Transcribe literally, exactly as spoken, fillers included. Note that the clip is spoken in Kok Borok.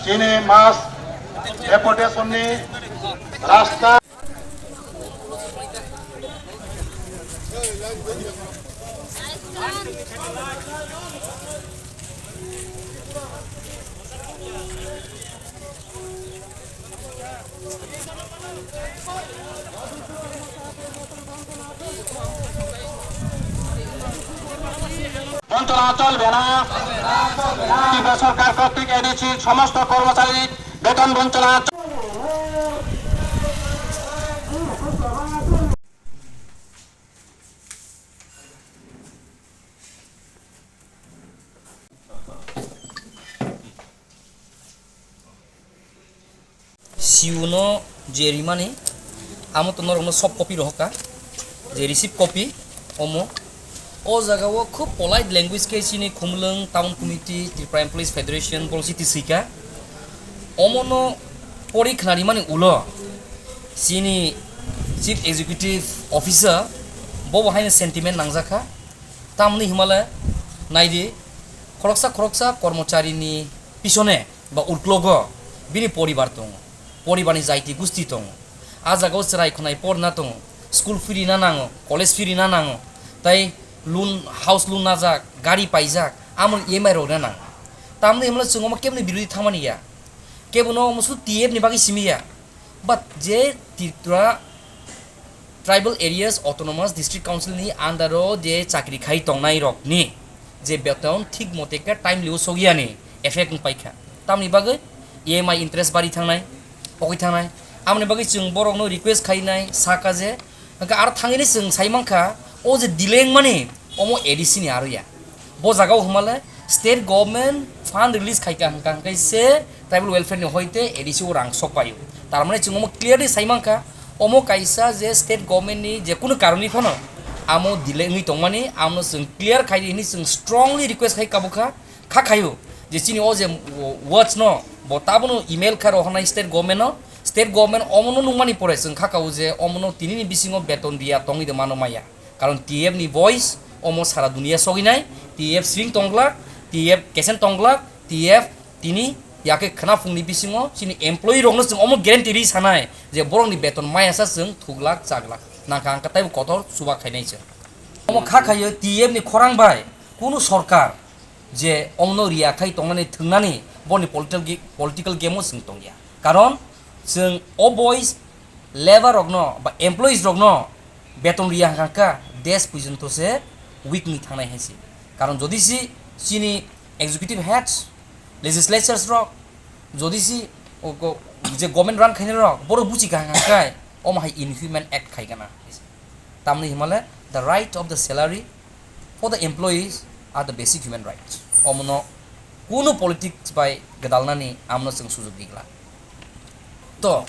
Chini mass deportation ni rasta. বঞ্চনা চলবে না। কেন্দ্র সরকার কর্তৃক এডিসির সমস্ত কর্মচারীর বেতন বঞ্চনা। C U no je rimani, amo to norokno soft copy rohorkha, je receipt copy, omo. O jagao khub polite language khe chini Khumulwng Town Committee, Tripura Employees Federation, borok chiti swikha. Omono pori khna rimani ulo chini Chief Executive Officer bobo haino sentiment nangjakha. Tamni himale naidi, khoroksa khoroksa kormocharini pisone ba uklogo bini poribar tongo, poribarni jaiti gusti tongo. A jagao chwrai khwnai porna tongo, school fee rina nango, college fee rina nango, tai loan, house loan najak, gari paijak, amoni E M I rok rina nango. Tamni himle chwng omo kebni birodhi thangmani ya, kebono omo sudu T F ni bagwi simi ya. But je Tripura Tribal Areas Autonomous District Council ni under o je chakri khai tongnai rok ni je beton thik mote khe timely o sogiyani effect wng paikha. Tamni bagwi E M I interest bari thangnai, pogwi thangnai. Amoni bagwi chwng borokno request khainai, saka je, hwnkhe aro thangwi chwng sai mankha, o je delay wngmani, omo A D C ni aro ya. Bo jagao hwnmale state government fund release khaika hwnka hwnkhe se tribal welfare ni hoite A D C o rang sok paio. Tar mane chwng omo clearly sai mankha, omo kaisa je state government ni je kunu karoni phano amo delay wngwi tongmani, amno chwng clear khai di hwnwi chwng strongly request khai kabukha, kha khaio je chini o je watch no bo tabono email kha rohornai state government no, state government omono nungmani pore chwng kha kao je omono tinini bisingo beton riya tongwi de mano maya. Karon T F ni voice omo sara dunia soginai, T F swing tonglak, T F kesen tonglak, T F tini yakhe khwnaphungni bisingo chini employee rokno chwng omo guarantee ri sanai je borokni beton mayasa chwng thuglak chaglak. Nangkha ang taibo kotor chuba khainai chwng. Omo kha khaio T F ni khorang bai kunu sorkar je omono riya khai tongnani thwngnani boni political gi-, political game o chwng tongya. Karon chwng o boys labour rokno ba employees rokno beton riya hwnkha kha desh puijonto se weak wngwi thangnai hai se. Karon jodi si chini executive heads, legislatures rok, jodi si o go-, je government run khainai rok borok buchi kha hwnkha kha omo hai inhuman act khai gana. Tamni himale the right of the salary for the employees are the basic human rights. Omono kunu politics bai gwdalnani amno chwng sujuk digla. To